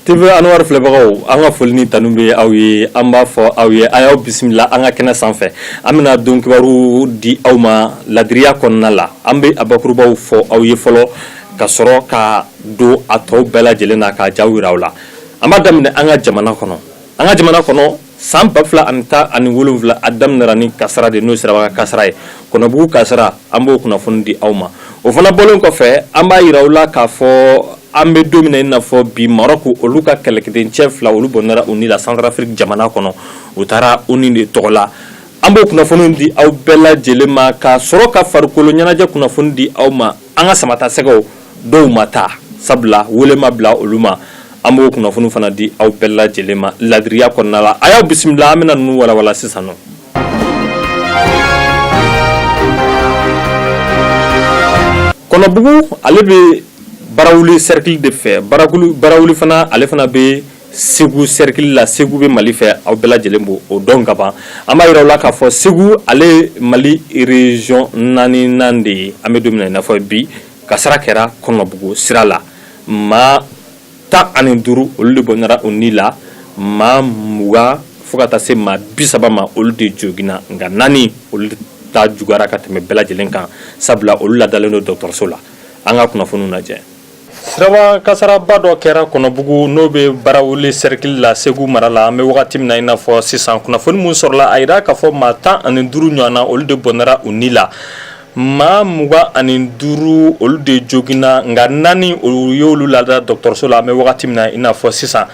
TV Anwar filɛbagaw, an ka foli ni tanu bɛ aw ye. An b'a fɔ aw ye, a y'aw bisimila an ka kɛnɛ sanfɛ. An bɛna don kibaru di aw ma ladiriya kɔnɔna la. An bɛ a bakurubaw fɔ aw ye fɔlɔ, ka sɔrɔ ka don a tɔw bɛɛ lajɛlen na k'a jaw yira aw la. An b'a daminɛ an ka jamana kɔnɔ. An ka jamana kɔnɔ, san 2017, a daminɛra ni kasara de, n'o ye siraba kasara ye, Kɔnɔbugu kasara. An b'o kunnafoni di aw ma. O fana bɔlen kɔfɛ, an b'a yira aw la k'a fɔ an bɛ don min na i n'a fɔ bi, Maroc, olu ka kɛlɛkɛden cɛ fila, olu bɔnɛra u ni la Centrafrique jamana kɔnɔ. U taara ONU de tɔgɔ la. An b'o kunnafoni di aw bɛɛ lajɛlen ma, ka sɔrɔ ka farikolo ɲɛnajɛ kunnafoni di aw ma. An ka samatasɛgɛw dɔw ma taa, sabula wele ma bila olu ma. An b'o kunnafoni fana di aw bɛɛ lajɛlen ma ladiriya kɔnɔna la. A y'aw bisimila, an bɛna ninnu walawala sisan nɔ. Kɔnɔbugu, ale bɛ Barawuli cercle de fɛ. Barawuli fana, ale fana bɛ Segu cercle la. Segu bɛ Mali fɛ, aw bɛɛ lajɛlen b'o o dɔn ka ban. An b'a yira aw la k'a fɔ Segu, ale Mali région naaninan de ye. An bɛ don min na i n'a fɔ bi, kasara kɛra Kɔnɔbugu sira la. Maa 15, olu de bɔnɛra u ni la. Maa 20 fo ka taa se maa 30 ma, olu de joginna. Nka naani, olu ta juguyara ka tɛmɛ bɛɛ lajɛlen kan, sabula olu ladalen don dɔgɔtɔrɔso la. An ka kunnafoniw lajɛ. Siraba kasaraba dɔ kɛra Kɔnɔbugu, n'o bɛ Barawuli cercle la, Segu mara la. An bɛ wagati min na i n'a fɔ sisan, kunnafoni min sɔrɔla, a yira k'a fɔ maa 15 ɲɔgɔn na, olu de bɔnɛra u ni la. Maa 25, olu de joginna. Nka naani, olu y'olu lada dɔgɔtɔrɔso la. An bɛ wagati min na i n'a fɔ sisan,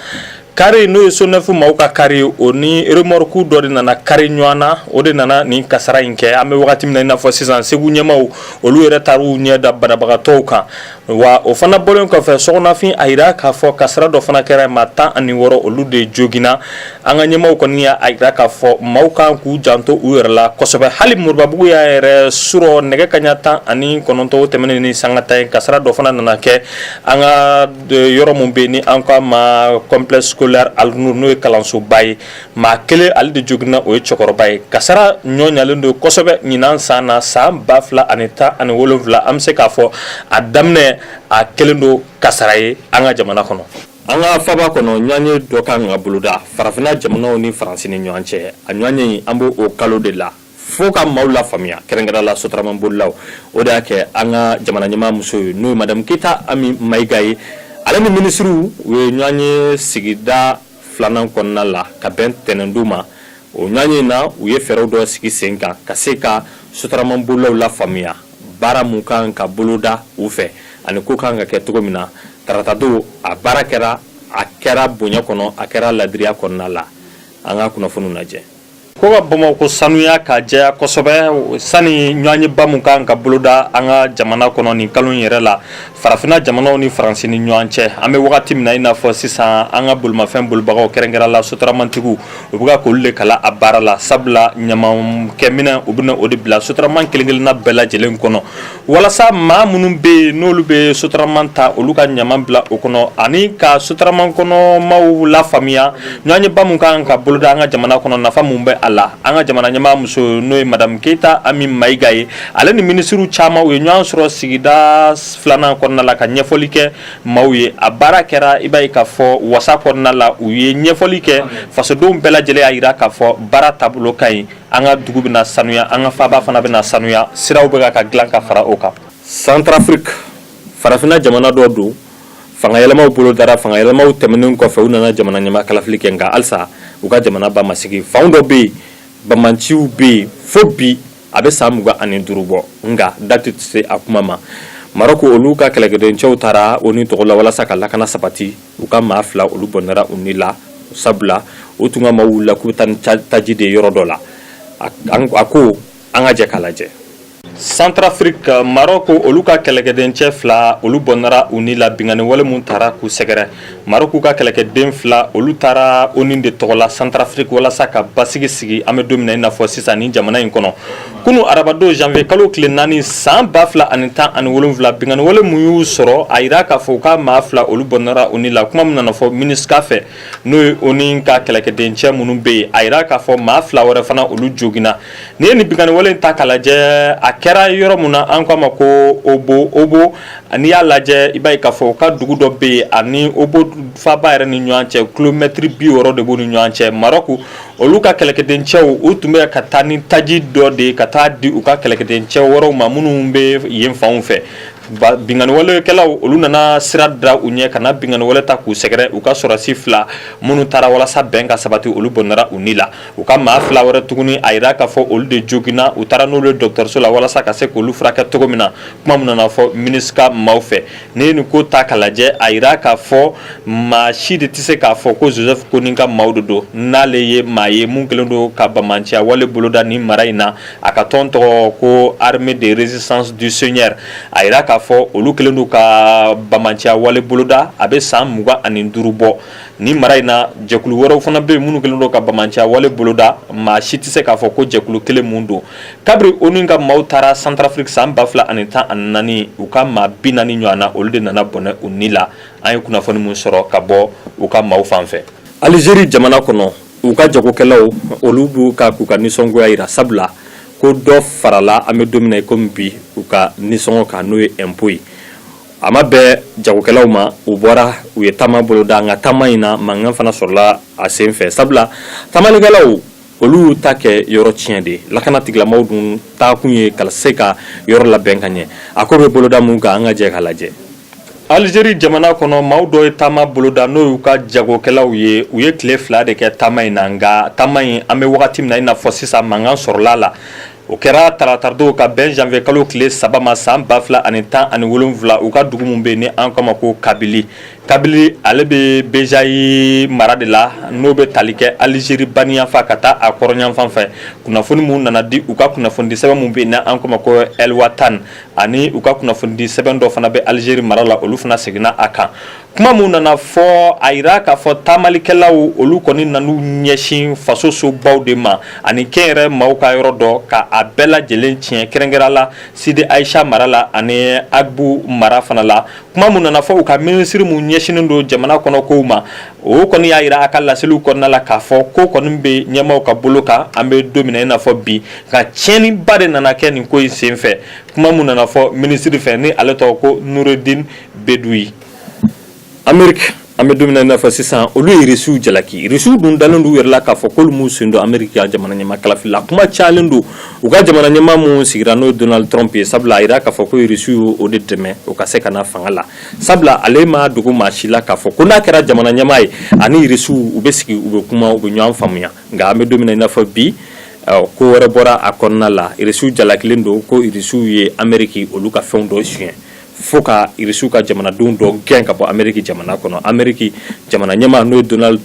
kari, n'o ye SONEF maaw ka kari, o ni remorque dɔ de nana kari ɲɔgɔn na, o de nana nin kasara in kɛ. An bɛ wagati min na i n'a fɔ sisan, Segu ɲɛmaaw, olu yɛrɛ taar'u ɲɛ da banabagatɔw kan. Wa o fana bɔlen kɔfɛ, Sɔgɔnafin, a yira k'a fɔ kasara dɔ fana kɛra. Maa 16, olu de joginna. An ka ɲɛmaaw kɔni y'a yira k'a fɔ maaw kan k'u janto u yɛrɛ la kosɛbɛ. Hali Moribabugu y'a yɛrɛ surɔ, nɛgɛ kaɲa 19 tɛmɛnen ni sanga 10 ye, kasara dɔ fana nana kɛ an ka yɔrɔ min bɛ yen ni an k'a ma complexe scolaire Al-Nour, n'o ye kalansoba ye. Maa kelen, ale de joginna, o ye cɛkɔrɔba ye. Kasara ɲɔɲalen don kosɛbɛ ɲinan san na, san 2017. An bɛ se k'a fɔ a daminɛ, a kɛlen don kasara ye an ka jamana kɔnɔ. An ka faba kɔnɔ, ɲɔgɔnye dɔ kan ka boloda farafinna jamanaw ni Faransi ni ɲɔgɔn cɛ. A ɲɔgɔnye, an b'o o kalo de la fo ka maaw lafaamuya, kɛrɛnkɛrɛn la sotarama bolilaw. O de y'a kɛ an ka jamana ɲɛmaa muso ye, n'o ye madame Keyita Ami Mayiga ye, ale ni minisiriw, u ye ɲɔgɔn ye sigida filanan kɔnɔna la ka bɛn tɛnɛndon ma. O ɲɔgɔnye in na, u ye fɛɛrɛw dɔ sigi sen kan ka se ka sotarama bolilaw lafaamuya baara mun kan ka boloda u fɛ ani ko kan ka kɛ cogo min na. Taratadon, a baara kɛra, a kɛra bonya kɔnɔ, a kɛra ladiriya kɔnɔna la. An ka kunnafoniw lajɛ. Ko ka Bamakɔ sanuya ka jɛya kosɛbɛ sani ɲɔgɔnyeba mun kan ka boloda an ka jamana kɔnɔ nin kalo in yɛrɛ la, farafinna jamanaw ni Faransi ni ɲɔgɔn cɛ. An bɛ wagati min na i n'a fɔ sisan, an ka bolimafɛn bolibagaw, kɛrɛnkɛrɛn la sotaramatigiw, u bɛ ka k'olu de kala a baara la, sabula ɲamakɛminɛ, u bɛna o de bila sotarama kelen-kelenna bɛɛ lajɛlen kɔnɔ, walasa maa minnu bɛ yen n'olu bɛ sotarama ta, olu ka ɲama bila o kɔnɔ, ani ka sotarama kɔnɔ maaw lafaamuya ɲɔgɔnyeba mun kan ka boloda an ka jamana kɔnɔ, nafa mun bɛ a la. An ka jamana ɲɛmaa muso, n'o ye madame Keyita Ami Mayiga ye, ale ni minisiriw caman, u ye ɲɔgɔn sɔrɔ sigida filanan kɔnɔna la ka ɲɛfɔli kɛ maaw ye. A baara kɛra, i b'a ye k'a fɔ wasa kɔnɔna la, u ye ɲɛfɔli kɛ fasodenw bɛɛ lajɛlen. Y'a jira k'a fɔ baara taabolo ka ɲi, an ka dugu bɛna sanuya, an ka faaba fana bɛna sanuya, siraw bɛ ka dilan ka fara o kan. Centrafrique, farafinna jamana dɔ don, fanga yɛlɛmaw bolodara. Fanga yɛlɛmaw tɛmɛnen kɔfɛ, u nana jamana ɲɛmaa kalafili kɛ, nka halisa u ka jamana ba ma sigi. Fanw dɔ bɛ yen, banbaanciw bɛ yen fo bi, a bɛ san 25 bɔ, nka da tɛ se a kuma ma. Maroc, olu ka kɛlɛkɛdencɛw taara ONU tɔgɔ la walasa ka lakana sabati. U ka maa fila, olu bɔnɛra u ni la, sabula u tun ka maaw wulila k'u bɛ taa ni taji de yɔrɔ dɔ la. A ko an ka jɛ k'a lajɛ. Centrafrique, Maroc, olu ka kɛlɛkɛdencɛ fila, olu bɔnɛra u ni la binkanni wale mun taara k'u sɛgɛrɛ. Maroc ka kɛlɛkɛden fila, olu taara ONU de tɔgɔ la Centrafrique walasa ka basigi sigi. An bɛ don min na i n'a fɔ sisan, nin jamana in kɔnɔ, kunu arabadon janvier kalo tile 4 san 2017, binkanni wale mun y'u sɔrɔ, a yira k'a fɔ u ka maa fila, olu bɔnɛra u ni la. Kuma min nana fɔ MINUSCA fɛ, n'o ye ONU ka kɛlɛkɛdencɛ minnu bɛ yen, a yira k'a fɔ maa fila wɛrɛ fana, olu joginna. N'i ye nin binkanni wale in ta k'a lajɛ, a kɛra yɔrɔ min na, an k'a ma ko Obo. Obo, n'i y'a lajɛ, i b'a ye k'a fɔ u ka dugu dɔ bɛ yen, ani Obo faaba yɛrɛ ni ɲɔgɔn cɛ, kilomɛtiri 60 de b'u ni ɲɔgɔn cɛ. Maroc, olu ka kɛlɛkɛdencɛw, u tun bɛ ka taa ni taji dɔ de ye ka taa di u ka kɛlɛkɛdencɛ wɛrɛw ma minnu bɛ yen fanw fɛ. Binkanniwalekɛlaw, olu nana sira da u ɲɛ ka na binkanniwale ta k'u sɛgɛrɛ. U ka sɔrɔdasi fila minnu taara walasa bɛn ka sabati, olu bɔnɛra u ni la. U ka maa fila wɛrɛ tuguni, a yira k'a fɔ olu de joginna, u taara n'olu ye dɔgɔtɔrɔso la walasa ka se k'olu furakɛ cogo min na. Kuma min nana fɔ MINUSCA maaw fɛ, n'i ye nin ko ta k'a lajɛ, a yira k'a fɔ maa si de tɛ se k'a fɔ ko Joseph Kony ka maaw de don, n'ale ye maa ye mun kɛlen don ka banbaanciya wale boloda nin mara in na. A ka tɔn tɔgɔ ko Armée de résistance du Seigneur. A yira k'a fɔ olu kɛlen don ka banbaanciya wale boloda, a bɛ san 25 bɔ ni mara in na. Jɛkulu wɛrɛw fana bɛ yen minnu kɛlen don ka banbaanciya wale boloda. Maa si tɛ se k'a fɔ ko jɛkulu kelen mun don. Kabiri ONU ka maaw taara Centrafrique san 2014, u ka maa 40 ɲɔgɔn na, olu de nana bɔnɛ u ni la, an ye kunnafoni mun sɔrɔ ka bɔ u ka maaw fan fɛ. Algérie jamana kɔnɔ, u ka jagokɛlaw, olu b'u ka k'u ka nisɔngoya yira, sabula ko dɔ farala, an bɛ don min na i komi bi, u ka nisɔngɔ kan, n'o ye impôt ye. A ma bɛn jagokɛlaw ma, u bɔra, u ye taama boloda. Nka taama in na, mankan fana sɔrɔla a sen fɛ, sabula taamalikɛlaw, olu ta kɛ yɔrɔ tiɲɛ de. Lakana tigilamaw dun taakun ye ka se ka yɔrɔ labɛn ka ɲɛ. A ko bɛ boloda mun kan, an ka jɛ k'a lajɛ. Algérie jamana kɔnɔ, maaw dɔ ye taama boloda, n'o y'u ka jagokɛlaw ye. U ye tile 2 de kɛ taama in na. Nka taama in, an bɛ wagati min na i n'a fɔ sisan, mankan sɔrɔla la. O kɛra taratadon ka bɛn janvier kalo tile 3 ma san 2017, u ka dugu min bɛ yen ni an k'a ma ko Kabili. Kabili, ale bɛ Bejayi mara de la, n'o bɛ tali kɛ Algérie baniyanfan ka taa a kɔrɔnyanfan fɛ. Kunnafoni minnu nana di, u ka kunnafonidi sɛbɛn min bɛ yen ni an k'a ma ko El Watan, ani u ka kunnafonidi sɛbɛn dɔ fana bɛ Algérie mara la, olu fana seginna a kan. Kuma min nana fɔ, a yira k'a fɔ taamalikɛlaw, olu kɔni nan'u ɲɛsin faso sobaw de ma ani kɛnyɛrɛ maaw ka yɔrɔ dɔ, ka a bɛɛ lajɛlen tiɲɛ, kɛrɛnkɛrɛn la Sidi Ayisa mara la ani Agbu mara fana la. Kuma min nana fɔ, u ka minisiri mun ɲɛsinnen don jamana kɔnɔ kow ma, o kɔni y'a yira a ka laseliw kɔnɔna la k'a fɔ ko kɔni bɛ ɲɛmaaw ka bolo kan, an bɛ don min na i n'a fɔ bi. Nka tiɲɛniba de nana kɛ nin ko in senfɛ. Kuma min nana fɔ minisiri fɛ, ni ale tɔgɔ ko Nureddin Bedoui. Ameriki, an bɛ don min na i n'a fɔ sisan, olu ye Irisiw jalaki. Irisiw dun dalen d'u yɛrɛ la k'a fɔ k'olu m'u sen don Ameriki ka jamana ɲɛmaa kalafili la. Kuma cayalen don u ka jamana ɲɛmaa mun sigira, n'o ye Donald Trump ye, sabula a yira k'a fɔ ko Irisiw y'o de dɛmɛ o ka se ka na fanga la, sabula ale ma dogo maa si la k'a fɔ ko n'a kɛra jamana ɲɛmaa ye, ani Irisiw, u bɛ sigi, u bɛ kuma, u bɛ ɲɔgɔn faamuya. Nka an bɛ don min na i n'a fɔ bi, ko wɛrɛ bɔra a kɔnɔna la. Irisiw jalakilen don ko Irisiw ye Ameriki olu ka fɛnw dɔ suɲɛ, fo ka Irisiw ka jamanadenw dɔ gɛn ka bɔ Ameriki jamana kɔnɔ. Ameriki jamana ɲɛmaa, n'o ye Donald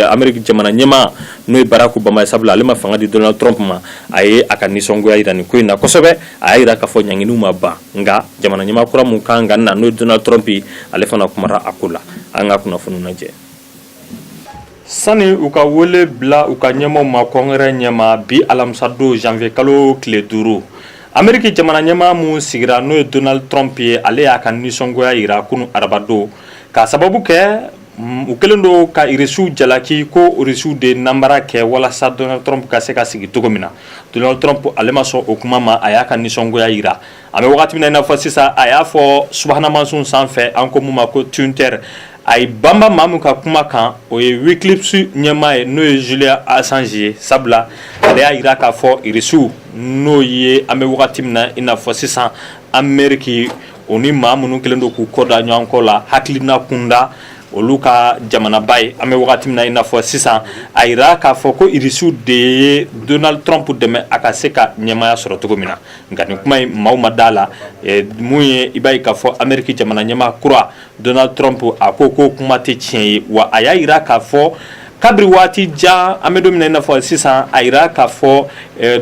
Ameriki jamana ɲɛmaa, n'o ye Barack Obama ye, sabula ale ma fanga di Donald Trump ma, a ye a ka nisɔngoya yira nin ko in na kosɛbɛ. A y'a yira k'a fɔ ɲanginiw ma ban, nka jamana ɲɛmaa kura mun kan ka na, n'o ye Donald Trump ye, ale fana kumara a ko la. An ka kunnafoni lajɛ. Sani u ka wele bila u ka ɲɛmaaw ma congrès ɲɛma bi alamisadon janvier kalo tile 5, Ameriki jamana ɲɛmaa mun sigira, n'o ye Donald Trump ye, ale y'a ka nisɔngoya yira kunu arabadon, k'a sababu kɛ u kɛlen don ka Irisiw jalaki ko Irisiw de nanbara kɛ walasa Donald Trump ka se ka sigi cogo min na. Donald Trump, ale ma sɔn o kuma ma, a y'a ka nisɔngoya yira. An bɛ wagati min na i n'a fɔ sisan, a y'a fɔ subahana mansinw sanfɛ, an ko mun ma ko Twitter. A ye banba maa min ka kuma kan, o ye WikiLeaks ɲɛmaa ye, n'o ye Julian Assange ye, sabula ale y'a yira k'a fɔ Irisiw, n'o ye an bɛ wagati min na i n'a fɔ sisan Ameriki, o ni maa minnu kɛlen don k'u kɔ da ɲɔgɔn kɔ la hakilina kunda, olu ka jamanaba ye, an bɛ wagati min na i n'a fɔ sisan, a yira k'a fɔ ko Irisiw de ye Donald Trump dɛmɛ a ka se ka ɲɛmaaya sɔrɔ cogo min na. Nka nin kuma in, maaw ma da la. Mun ye, i b'a ye k'a fɔ Ameriki jamana ɲɛmaa kura Donald Trump, a ko ko kuma tɛ tiɲɛ ye. Wa a y'a yira k'a fɔ kabiri waati jan, an bɛ don min na i n'a fɔ sisan, a yira k'a fɔ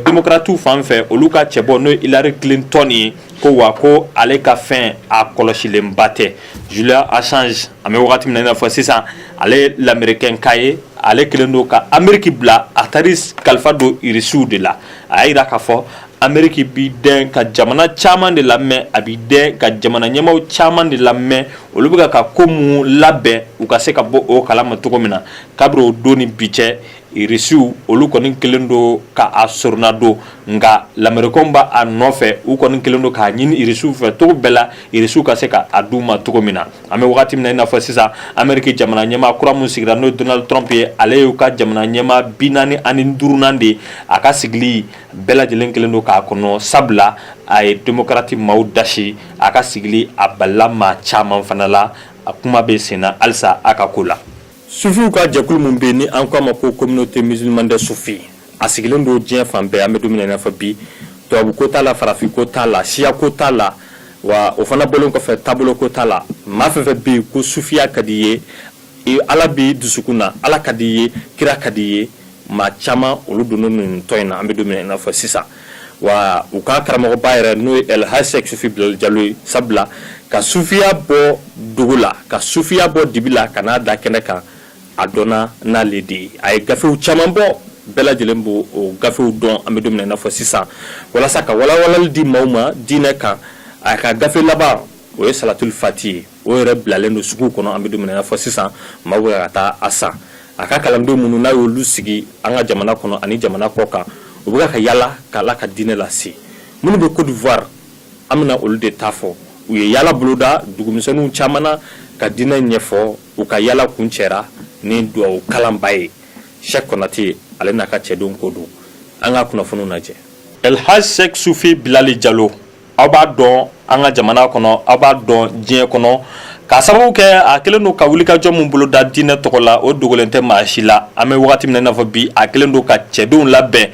démocrates fan fɛ, olu ka cɛbɔ, n'o ye Hillary Clinton ye, ko wa ko ale ka fɛn a kɔlɔsilenba tɛ. Julian Assange, an bɛ wagati min na i n'a fɔ sisan, ale lamɛrikɛn ka ye, ale kɛlen don ka Ameriki bila, a taari kalifa don Irisiw de la. A y'a yira k'a fɔ Ameriki bi dɛn ka jamana caman de lamɛn, a bi dɛn ka jamana ɲɛmaaw caman de lamɛn, olu bɛ ka ko mun labɛn, u ka se ka bɔ o kalama cogo min na. Kabiri o don ni bi cɛ, Irisiw olu kɔni kɛlen don ka a soronadon, nka lamerikɛnw b'a a nɔfɛ. U kɔni kɛlen don k'a ɲini irisiw fɛ cogo bɛɛ la, irisiw ka se ka a d'u ma cogo min na. An bɛ wagati min na i n'a fɔ sisan, Ameriki jamana ɲɛmaa kura min sigira, n'o ye Donald Trump ye, ale y'u ka jamana ɲɛmaa 45nan de ye. A ka sigili bɛɛ lajɛlen kɛlen don k'a kɔnɔ, sabula a ye démocrate maaw dasi. A ka sigili a balila maa caman fana la. A kuma bɛ senna halisa a ka ko la. Sufiw ka jɛkulu min bɛ yen ni an k'a ma ko Communauté musulmane des soufis, a sigilen don diɲɛ fan bɛɛ. An bɛ don min na i n'a fɔ bi, tubabu ko t'a la, farafin ko t'a la, siya ko t'a la, wa o fana bɔlen kɔfɛ, taabolo ko t'a la. Maa fɛn fɛn bɛ yen ko sufiya ka di i ye, Ala b'i dusukun na, Ala ka di i ye, kira ka di i ye, maa caman olu donnen nin tɔn in na an bɛ don min na i n'a fɔ sisan. Wa u ka karamɔgɔba yɛrɛ, n'o ye El Hadj Cheick Sufi Bilal Jalo ye, sabula ka sufiya bɔ dogo la, ka sufiya bɔ dibi la ka n'a da kɛnɛ kan, a dɔnna n'ale de ye. A ye gafew caman bɔ, bɛɛ lajɛlen b'o o gafew dɔn an bɛ don min na i n'a fɔ sisan, walasa ka walawalali di maaw ma diinɛ kan. A ka gafe laban, o ye Salatul Fati ye. O yɛrɛ bilalen don sugu kɔnɔ an bɛ don min na i n'a fɔ sisan, maaw bɛ ka taa a san. A ka kalandenw minnu n'a y'olu sigi an ka jamana kɔnɔ ani jamana kɔ kan, u bɛ ka yala ka Ala ka diinɛ lase. Minnu bɛ Côte d'Ivoire, an bɛna olu de ta fɔ. U ye yala boloda dugumisɛnninw caman na ka diinɛ ɲɛfɔ. U ka yala kuncɛra ni dugawu kalanba ye. Cheikh Konate, ale n'a ka cɛdenw ko don. An ka kunnafoniw lajɛ. El Hadj Cheick Sufi Bilali Jalo, aw b'a dɔn an ka jamana kɔnɔ, aw b'a dɔn diɲɛ kɔnɔ, k'a sababu kɛ a kɛlen don ka wulikajɔ min boloda diinɛ tɔgɔ la, o dogolen tɛ maa si la. An bɛ wagati min na i n'a fɔ bi, a kɛlen don ka cɛdenw labɛn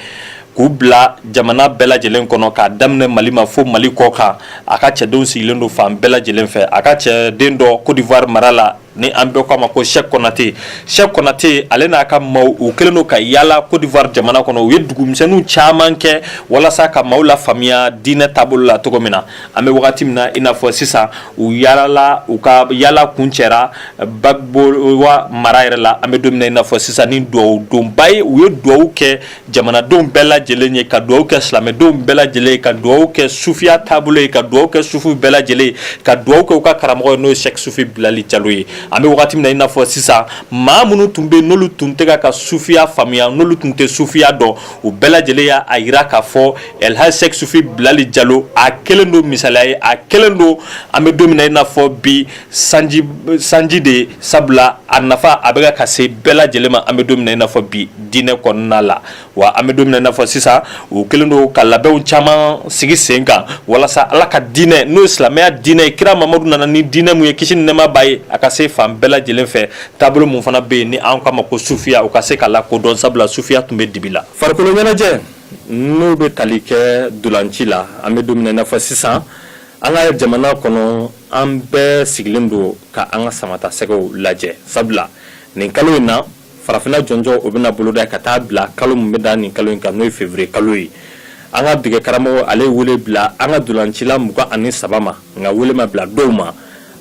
k'u bila jamana bɛɛ lajɛlen kɔnɔ, k'a daminɛ Mali ma fo Mali kɔ kan. A ka cɛdenw sigilen don fan bɛɛ lajɛlen fɛ. A ka cɛden dɔ Côte d'Ivoire mara la, ni an bɛɛ k'a ma ko Cheikh Konate, Cheikh Konate, ale n'a ka maaw, u kɛlen don ka yala Côte d'Ivoire jamana kɔnɔ. U ye dugumisɛnninw caman kɛ walasa ka maaw lafaamuya diinɛ taabolo la cogo min na. An bɛ wagati min na i n'a fɔ sisan, u yaalala, u ka yala kuncɛra Gbagbowa mara yɛrɛ la an bɛ don min na i n'a fɔ sisan ni dugawu donba ye. U ye dugawu kɛ jamanadenw bɛɛ lajɛlen ye, ka dugawu kɛ silamɛdenw bɛɛ lajɛlen ye, ka dugawu kɛ sufiya taabolo ye, ka dugawu kɛ sufiw bɛɛ lajɛlen ye, ka dugawu kɛ u ka karamɔgɔ ye, n'o ye Cheikh Sufi Bilali Jalo ye. An bɛ wagati min na i n'a fɔ sisan, maa minnu tun bɛ yen n'olu tun tɛ ka sufiya faamuya, n'olu tun tɛ sufiya dɔn, u bɛɛ lajɛlen y'a jira k'a fɔ El Hadj Cheick Sufi Bilali Jalo, a kɛlen don misaliya ye, a kɛlen don an bɛ don min na i n'a fɔ bi sanji sanji de ye, sabula a nafa a bɛ ka se bɛɛ lajɛlen ma an bɛ don min na i n'a fɔ bi diinɛ kɔnɔna la. Wa an bɛ don min na i n'a fɔ sisan, u kɛlen don ka labɛnw caman sigi sen kan walasa Ala ka diinɛ, n'o ye silamɛya diinɛ ye, kira Mamadu nana ni diinɛ mun ye, kisi ni nɛɛma b'a ye, a ka se fan bɛɛ lajɛlen fɛ. Taabolo mun fana bɛ yen ni an k'a ma ko sufiya, u ka se ka lakodɔn, sabula sufiya tun bɛ dibi la. Farikolo ɲɛnajɛ n'o bɛ tali kɛ dolanci la, an bɛ don min na i n'a fɔ sisan, an ka jamana kɔnɔ, an bɛɛ sigilen don ka an ka samatasɛgɛw lajɛ, sabula nin kalo in na, farafinna jɔnjɔn o bɛna boloda ka taa bila kalo min bɛ da nin kalo in kan, n'o ye février kalo ye. An ka dege karamɔgɔ, ale ye wele bila an ka dolancila 23 ma, nka wele ma bila dɔw ma.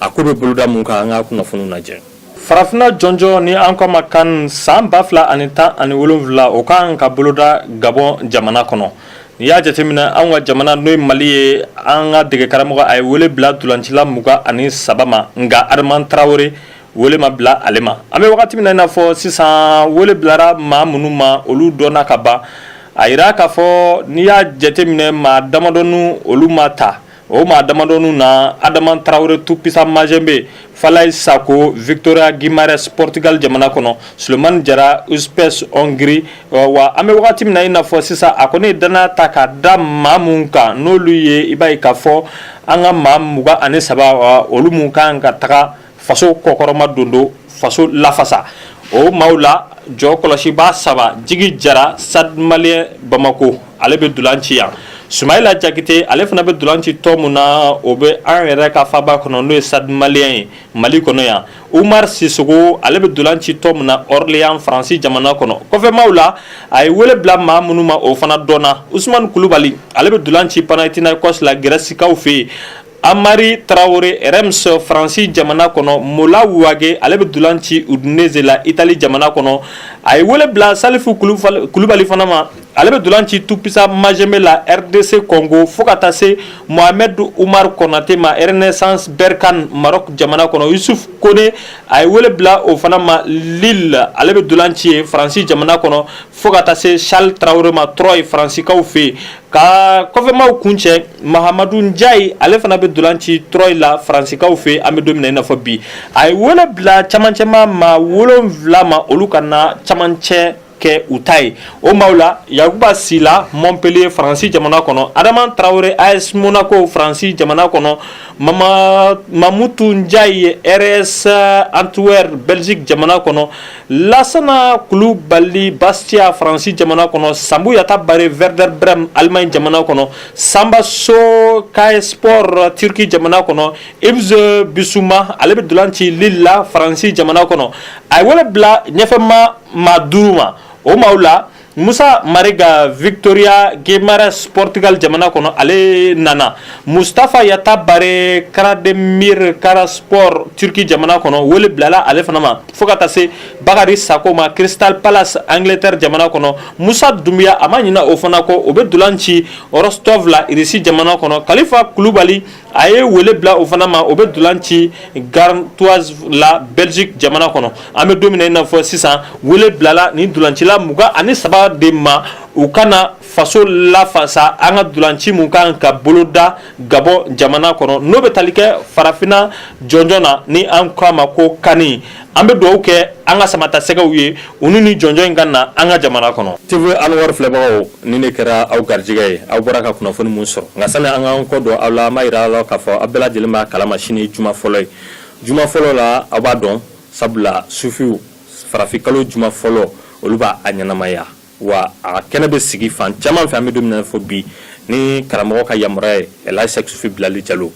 A ko bɛ boloda mun kan, an ka kunnafoniw lajɛ. Farafinna jɔnjɔn ni an k'a ma CAN san 2017, o kan ka boloda Gabon jamana kɔnɔ. N'i y'a jateminɛ, an ka jamana, n'o ye Mali ye, an ka dege karamɔgɔ, a ye wele bila dolancila 23 ma, nka Adama Tarawele, wele ma bila ale ma. An bɛ wagati min na i n'a fɔ sisan, wele bilara maa minnu ma, olu dɔnna ka ban. A yira k'a fɔ n'i y'a jateminɛ, maa damadɔnu olu ma ta. O maa damadɔnu na, Adama Tarawele, Tout-Puissant Mazembe, Falaye Sako, Victoria Guimarães, Portugal jamana kɔnɔ, Sulemani Jara, Újpest, Hongrie. Wa an bɛ wagati min na i n'a fɔ sisan, a kɔni ye danaya ta ka da maa mun kan, n'olu ye, i b'a ye k'a fɔ an ka maa 23, olu mun kan ka taga faso kɔkɔrɔma don, faso lafasa, o maaw la jɔ kɔlɔsibaa saba: Jigi Jara, Stade Malien Bamako, ale bɛ dolan ci yan; Sumayila Jakite, ale fana bɛ dolan ci tɔn mun na, o bɛ an yɛrɛ ka faba kɔnɔ, n'o ye Stade Malien ye Mali kɔnɔ yan; Umar Sisogo, ale bɛ dolan ci tɔn mun na, Orléans, Faransi jamana kɔnɔ. Kɔfɛmaw la, a ye wele bila maa minnu ma, o fana dɔnna: Usumani Kulubali, ale bɛ dolan ci Panathinaikos la, Grɛsikaw fɛ yen; Amari Tarawele, Reims, Faransi jamana kɔnɔ; Mola Wage, ale bɛ dolan ci Udinese la, Itali jamana kɔnɔ. A ye wele bila Salifu Kulubali fana ma. ale bɛ dolan ci Tout-Puissant Mazembe la RDC Congo, fo ka taa se Mohamed Umar Konate ma Renaissance Berkane Maroc jamana kɔnɔ. Yusuf Kone, a ye wele bila o fana ma Lille, ale bɛ dolan ci ye Faransi jamana kɔnɔ, fo ka taa se Charles Traoré ma Troyes, Faransikaw fɛ yen. Ka kɔfɛmaw kuncɛ, Mahamadu Njayi, ale fana bɛ dolan ci Troyes la, Faransikaw fɛ yen. An bɛ don min na i n'a fɔ bi, a ye wele bila camancɛma maa 7 ma, olu ka na camancɛ kɛ u ta ye. O maaw la, Yakuba Sila, Montpellier, Faransi jamana kɔnɔ, Adama Traoré, AS Monaco, Faransi jamana kɔnɔ, Mama Mamutu Njayi, RS Antwerp, Belgique jamana kɔnɔ, Lasana Kulubali, Bastia, Faransi jamana kɔnɔ, Sambu Yata Bare, Werder Bremen, Allemagne jamana kɔnɔ, Samba So, Kayserispor, Turquie jamana kɔnɔ, Yves Bissouma, ale bɛ dolan ci Lille la, Faransi jamana kɔnɔ. A ye wele bila ɲɛfɛma maa 5 ma. O maaw la, Musa Mariga, Victoria Guimarães, Portugal jamana kɔnɔ, ale nana. Mustafa Yata Bare, Karademir Karaspor, Turquie jamana kɔnɔ, wele bilala ale fana ma, fo ka taa se Bakari Sako ma, Crystal Palace, Angleterre jamana kɔnɔ. Musa Dumbuya, a ma ɲina o fana kɔ, o bɛ dolan ci Rostov la, Irisi jamana kɔnɔ. Kalifa Kulubali, a ye wele bila o fana ma, o bɛ dolan ci Gantoise la, Belgique jamana kɔnɔ. An bɛ don min na i n'a fɔ sisan, wele bilala ni dolancila 23 de ma, u kana faso lafasa an ka dolanci mun kan ka boloda Gabon jamana kɔnɔ, n'o bɛ tali kɛ farafinna jɔnjɔn na, ni an ko a ma ko CAN. An bɛ dugawu kɛ an ka samatasɛgɛw ye, u ni jɔnjɔn in ka na an ka jamana kɔnɔ. TV Anwar filɛbagaw, ni ne kɛra aw garijɛgɛ ye, aw bɔra ka kunnafoni mun sɔrɔ. Nka sani an k'an kɔ don aw la, an b'a yira aw la k'a fɔ aw bɛɛ lajɛlen b'a kalama, sini juma fɔlɔ ye. Juma fɔlɔ la, aw b'a dɔn, sabula sufiw farafin kalo juma fɔlɔ, olu b'a a ɲɛnamaya wa a kɛnɛ bɛ sigi fan caman fɛ. An bɛ don min na fɔ bi, ni karamɔgɔ ka yamaruya ye, Elhaji Sɛki Sufi Bilali Jalo,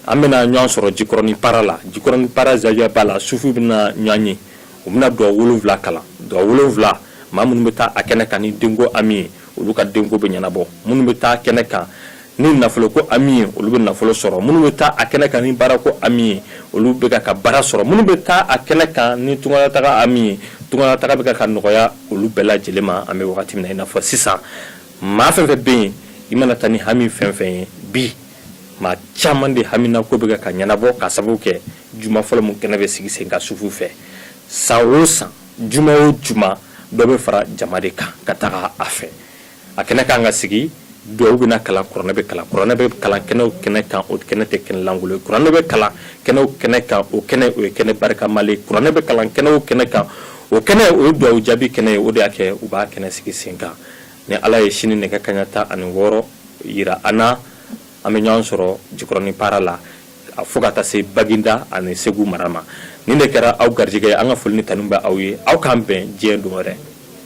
an bɛna ɲɔgɔn sɔrɔ Jikɔrɔni para la. Jikɔrɔni para zawiyaba la, sufiw bɛna ɲɔgɔn ye, u bɛna duwawu 7 kalan. Duwawu 7, maa minnu bɛ taa a kɛnɛ kan ni denko hami ye, olu ka denko bɛ ɲɛnabɔ. Minnu bɛ taa kɛnɛ kan ni nafoloko hami ye, olu bɛ nafolo sɔrɔ. Minnu bɛ taa a kɛnɛ kan ni baarako hami ye, olu bɛ ka baara sɔrɔ. Minnu bɛ taa a kɛnɛ kan ni tungalataga hami ye, tungalataga bɛ ka nɔgɔya olu bɛɛ lajɛlen ma. An bɛ wagati min na i n'a fɔ sisan, maa fɛn fɛn bɛ yen, i mana taa ni hami fɛn fɛn ye bi, maa caman de haminako bɛ ka ɲɛnabɔ ka sababu kɛ juma fɔlɔ mun kɛnɛ bɛ sigi sen kan sufu fɛ. San o san, juma o juma, dɔ bɛ fara jama de kan ka taga a fɛ. A kɛnɛ kan ka sigi, duwawu bɛna kalan, kuranɛ bɛ kalan. Kuranɛ bɛ kalan kɛnɛ o kɛnɛ kan, o kɛnɛ tɛ kɛnɛ lankolon ye. Kuranɛ bɛ kalan kɛnɛ o kɛnɛ kan, o kɛnɛ o ye kɛnɛ barikama ye. Kuranɛ bɛ kalan kɛnɛ o kɛnɛ kan, o kɛnɛ o ye duwawu jaabi kɛnɛ ye. O de y'a kɛ u b'a kɛnɛ sigi sen kan. Ni Ala ye sini nɛgɛ kaɲa 16 yira an na, an bɛ ɲɔgɔn sɔrɔ Jikɔrɔni para la, fo ka taa se Baginda ani Segu mara ma. Nin de kɛra aw garijɛgɛ ye. An ka foli ni tanu bɛ aw ye. Aw k'an bɛn diɲɛ don wɛrɛ.